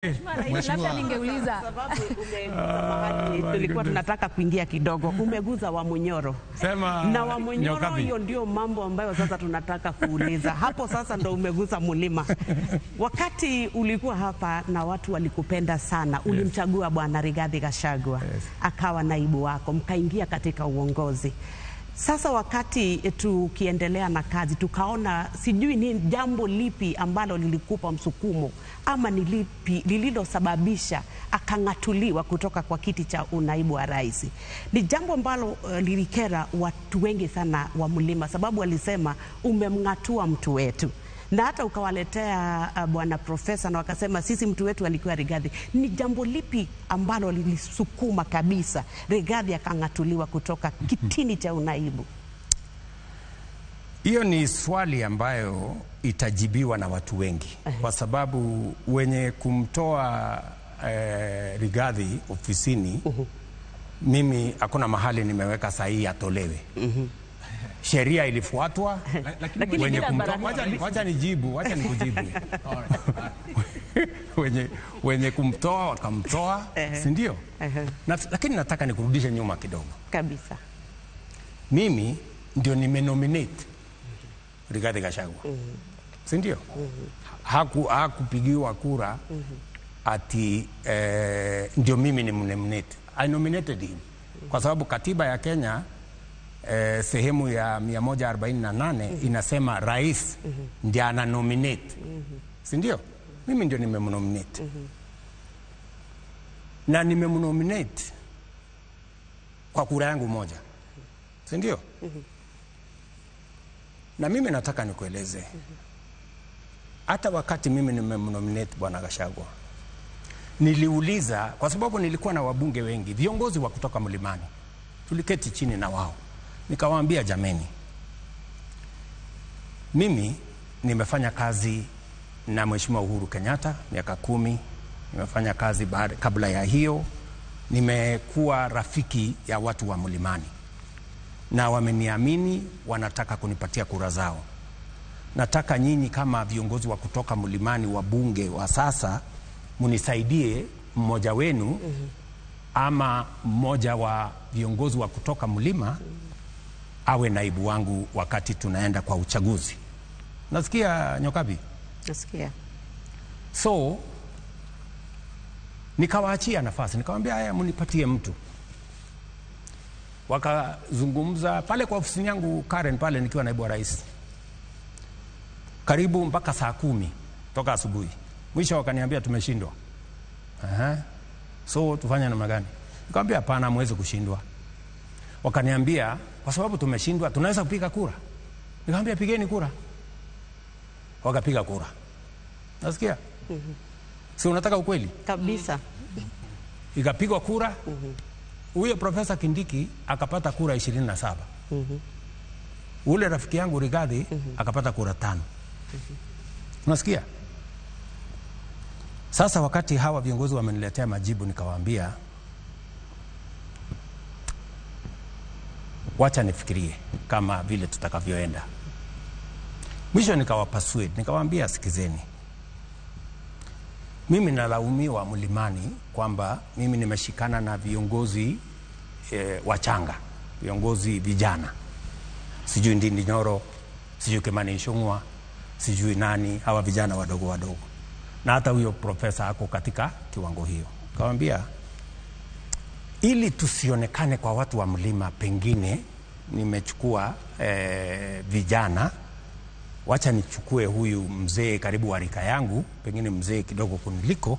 Labda ningeuliza sababu umeguza mahali tulikuwa tunataka kuingia kidogo, umeguza Wamunyoro. Sema Na Wamunyoro, Nyokabi. hiyo ndio mambo ambayo sasa tunataka kuuliza hapo. Sasa ndo umeguza mlima. Wakati ulikuwa hapa na watu walikupenda sana, ulimchagua Bwana Rigathi Gachagua akawa naibu wako, mkaingia katika uongozi. Sasa wakati tukiendelea na kazi, tukaona sijui ni jambo lipi ambalo lilikupa msukumo ama ni lipi lililosababisha akang'atuliwa kutoka kwa kiti cha unaibu wa rais. Ni jambo ambalo lilikera watu wengi sana wa mlima, sababu walisema umemng'atua mtu wetu na hata ukawaletea bwana profesa na wakasema sisi mtu wetu alikuwa Rigathi. Ni jambo lipi ambalo lilisukuma kabisa Rigathi akang'atuliwa kutoka kitini cha unaibu? Hiyo ni swali ambayo itajibiwa na watu wengi kwa sababu wenye kumtoa Rigathi ofisini, mimi hakuna mahali nimeweka sahihi atolewe. Sheria ilifuatwa. Lakini Wenye bila kumtoa, barua. wacha nijibu, wacha nikujibu. Wenye kumtoa wakamtoa, si ndio? Lakini nataka nikurudishe nyuma kidogo. Kabisa. Mimi ndio nimenominate Rigathi Gachagua, si ndio? Hakupigiwa kura ati ndio mimi nimnominate. I nominated him kwa sababu katiba ya Kenya sehemu ya 148 inasema rais ndiye ana nominate, si ndio? Mimi ndio nimemnominate na nimemnominate kwa kura yangu moja, si ndio? Na mimi nataka nikueleze, hata wakati mimi nimemnominate bwana Gachagua, niliuliza kwa sababu nilikuwa na wabunge wengi, viongozi wa kutoka mlimani, tuliketi chini na wao, nikawaambia jameni, mimi nimefanya kazi na Mheshimiwa Uhuru Kenyatta miaka 10, nimefanya kazi kabla ya hiyo, nimekuwa rafiki ya watu wa mlimani na wameniamini, wanataka kunipatia kura zao. Nataka nyinyi kama viongozi wa kutoka mlimani, wabunge wa sasa, munisaidie mmoja wenu ama mmoja wa viongozi wa kutoka mlima awe naibu wangu wakati tunaenda kwa uchaguzi. Nasikia Nyokabi? Nasikia. So nikawaachia nafasi, nikamwambia haya, mnipatie mtu. Wakazungumza pale kwa ofisi yangu Karen pale nikiwa naibu wa rais, karibu mpaka saa 10 toka asubuhi. Mwisho wakaniambia tumeshindwa. Aha. So tufanye namna gani? Nikamwambia hapana, hamwezi kushindwa. Wakaniambia kwa sababu tumeshindwa tunaweza kupiga kura. Nikamwambia pigeni kura. Wakapiga kura. Nasikia? Si unataka ukweli? Kabisa. Ikapigwa kura. Huyo Profesa Kindiki akapata kura 27. Ule rafiki yangu Rigathi akapata kura 5. Unasikia? Sasa wakati hawa viongozi wameniletea majibu, nikawaambia wacha nifikirie kama vile tutakavyoenda. Mwisho nikawapasuade, nikawaambia sikizeni, mimi nalaumiwa mlimani kwamba mimi nimeshikana na viongozi wachanga, viongozi vijana, sijui Ndindi Nyoro, sijui Kimani Ichung'wa, sijui nani, hawa vijana wadogo wadogo, na hata huyo profesa ako katika kiwango hiyo. Nikamwambia ili tusionekane kwa watu wa mlima, pengine nimechukua vijana, wacha nichukue huyu mzee karibu wa rika yangu, pengine mzee kidogo kuniliko,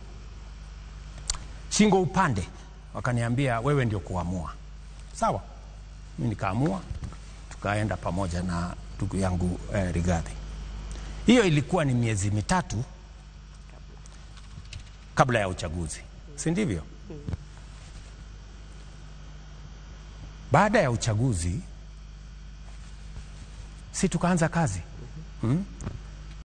shingo upande. Wakaniambia wewe ndio kuamua. Sawa, mimi nikaamua, tukaenda pamoja na ndugu yangu Rigathi. Hiyo ilikuwa ni miezi 3 kabla ya uchaguzi, si ndivyo? Baada ya uchaguzi si tukaanza kazi.